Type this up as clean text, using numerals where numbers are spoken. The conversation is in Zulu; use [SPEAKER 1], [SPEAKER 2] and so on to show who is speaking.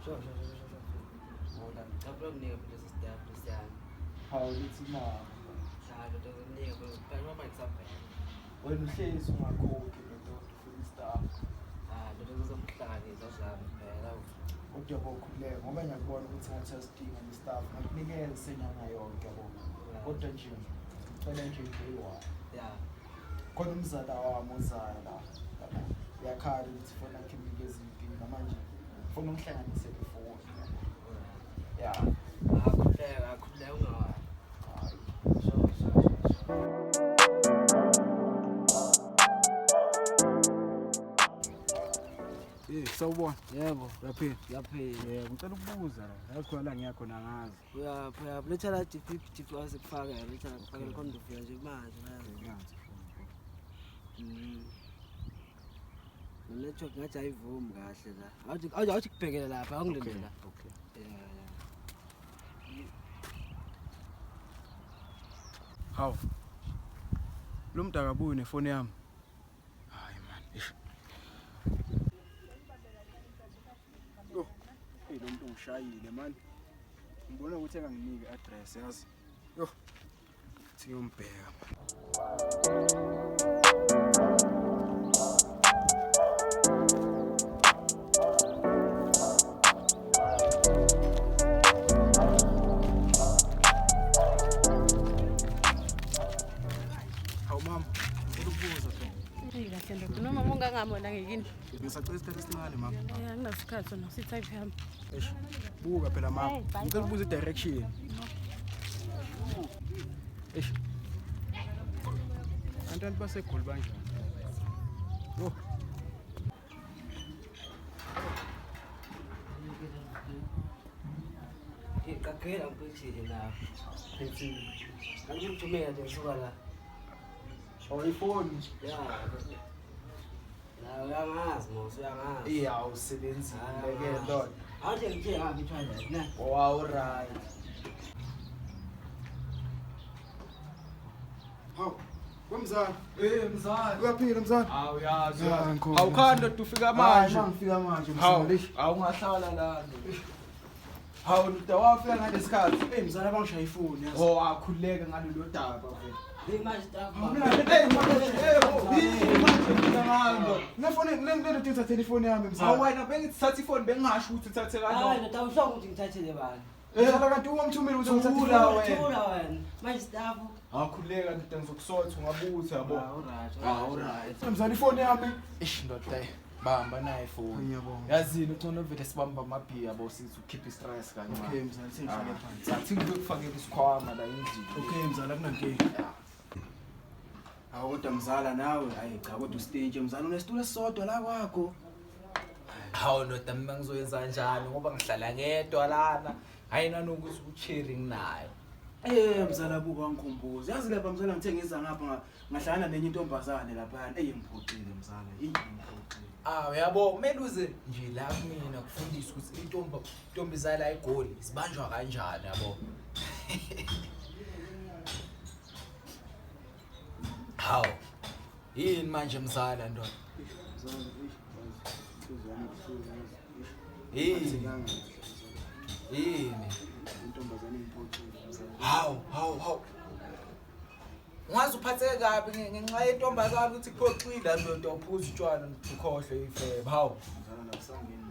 [SPEAKER 1] Sure, sure, sure, sure, sure.
[SPEAKER 2] Hola.
[SPEAKER 1] Ngicela ukunika phela lesi staff lesiyana.
[SPEAKER 2] Hawu lithi na.
[SPEAKER 1] Cha, ndoda ngizokunika phela phela noma ngisabheka.
[SPEAKER 2] Wena uhlezi ungakhokhi ndoda ufuna istaff.
[SPEAKER 1] Ah, ndoda ngizomhlanganisa zami phela.
[SPEAKER 2] Kodwa yabo khululeka ngoba ngiyakubona ukuthi ngathi uyasidinga le-staff. Ngakunikeza senyanga yonke yabo. Kodwa nje ngicela nje into eyi-one.
[SPEAKER 1] Yeah.
[SPEAKER 2] Khona umzala wami ozayo la. Yabo. Uyakhala ukuthi ifoni yakhe imnikeza inkinga manje. Ngifuna ungihlanganise le foni. Yeah.
[SPEAKER 1] Ah, khululeka, khululeka ungawazi.
[SPEAKER 2] Hayi.
[SPEAKER 1] Sure, sure, sure, sure.
[SPEAKER 3] Eh, sawubona.
[SPEAKER 1] Yebo,
[SPEAKER 3] Uyaphila?
[SPEAKER 1] uyaphila.
[SPEAKER 3] Yebo, ngicela ukubuza la. Yazi khona la ngiyakhona angazi.
[SPEAKER 1] Uyaphi, uyaphi. Letha la DP DP wasekufaka, letha la kufaka khona ndofika nje manje.
[SPEAKER 3] Okay, nansi ifoni.
[SPEAKER 1] Le network ngathi ayivumi kahle la. Awuthi awuthi awuthi kubhekele lapha, awungilinde la.
[SPEAKER 3] Okay.
[SPEAKER 1] Yeah, yeah.
[SPEAKER 3] Hawu. Lo muntu akabuyi nefoni yami. Hayi man. Eish. Yo, hey lo muntu ungishayile man. Ngibona ukuthi enganginiki i-address yazi. Yo. Thi ngiyombheka man. Hawu mama, ngicela ukubuza phela.
[SPEAKER 4] Eyi kahle ndoda noma ungangamona ngekini.
[SPEAKER 3] Ngisacela isikhathi esincane mama.
[SPEAKER 4] Eh anginasikhathi sona sitype yami.
[SPEAKER 3] Eish. Buka phela mama.
[SPEAKER 4] Hey, bye.
[SPEAKER 3] Ngicela ukubuza i-direction. Eish. Kanti abantu baseGoli banjani? Yo,
[SPEAKER 1] Ngiqaphela ngikuthile la. Phethe. Angikuthumela nje ngisuka la.
[SPEAKER 2] Oh ifoni.
[SPEAKER 1] Yeah. La uyangazi mos uyangazi.
[SPEAKER 2] Iya awusebenzile ke ndoda.
[SPEAKER 1] Awuthi ngithe ngaphi ithwala na.
[SPEAKER 2] Wow right.
[SPEAKER 3] Hawu. Wemzala.
[SPEAKER 2] Eh mzala.
[SPEAKER 3] Uyaphila mzala?
[SPEAKER 2] Hawu yazi.
[SPEAKER 3] Ya,
[SPEAKER 2] yazi.
[SPEAKER 3] ngikhona.
[SPEAKER 2] Awukhandi ndoda ufika
[SPEAKER 3] Manje
[SPEAKER 2] manje.
[SPEAKER 3] ngifika manje
[SPEAKER 2] Hawu,
[SPEAKER 3] mzala. Eish.
[SPEAKER 2] hawu ungahlala la ndoda. Hawu ndoda wafika ngalesikhathi.
[SPEAKER 3] Hey mzala bangishaya ifoni yazi.
[SPEAKER 2] Oh akhululeka ngalolu daba vele.
[SPEAKER 1] Hey manje staff.
[SPEAKER 2] Hey manje, hey oh, manje ngifika ngayo ndoda.
[SPEAKER 3] Nefoni le ndoda ithathe ifoni yami mzala.
[SPEAKER 2] Hawu wena bengithatha ifoni bengingasho ukuthi uthathe
[SPEAKER 1] Hayi
[SPEAKER 2] kanjani.
[SPEAKER 1] ndoda awusho ukuthi ngithathele bani.
[SPEAKER 3] Mzala kanti uwamthumile ukuthi ngithathe
[SPEAKER 2] Thula
[SPEAKER 3] ifoni.
[SPEAKER 2] wena.
[SPEAKER 1] Thula wena. Manje staff.
[SPEAKER 2] Akhululeka ndoda ngizokusotha ungabutha yabo.
[SPEAKER 1] Ah, alright.
[SPEAKER 2] Ah, alright.
[SPEAKER 3] Mzala ifoni yami.
[SPEAKER 2] Eish ndoda eh, bamba nayo ifoni.
[SPEAKER 3] Ngiyabonga.
[SPEAKER 2] Yazini ucona vele sibamba amabhiya yabo sithi ukhipha istress kancane.
[SPEAKER 3] Okay mzala sengihlale phansi.
[SPEAKER 2] Sathi ngikufakela isikhwama la endlini.
[SPEAKER 3] Okay mzala kunankinga. Hawu kodwa mzala nawe hayi cha kodwa ustintshe mzala unesitulo esisodwa la kwakho.
[SPEAKER 2] Hawu ndoda mina ngizoyenza kanjani ngoba ngihlala ngedwa lana. Hayi nanokuthi ucherry nginayo.
[SPEAKER 3] Eh mzala buka wangikhumbuza. Yazi lapha mzala ngithe ngiza ngapha ngahlangana nenye intombazane lapha. Ey ngiphoxile mzala. Ey ngiphoxile.
[SPEAKER 2] Ah uyabo kumele uze nje la kumina kufundiswe ukuthi intombi intombi zala eGoli zibanjwa kanjani yabo. Hawu. Yini manje mzala ndoda?
[SPEAKER 3] Mzala eish inhliziyo yami ibuhlungu yazi.
[SPEAKER 2] Yini?
[SPEAKER 3] Nganga
[SPEAKER 2] Yini?
[SPEAKER 3] intombazane ingiphoxile mzala.
[SPEAKER 2] Hawu, hawu, hawu. Ungaze uphatheke kabi ngenxa yentombazane ukuthi kuphoxile ndoda uphuza utshwala ukhohlwe ifebe. Hawu.
[SPEAKER 3] Mzala nakusangeni.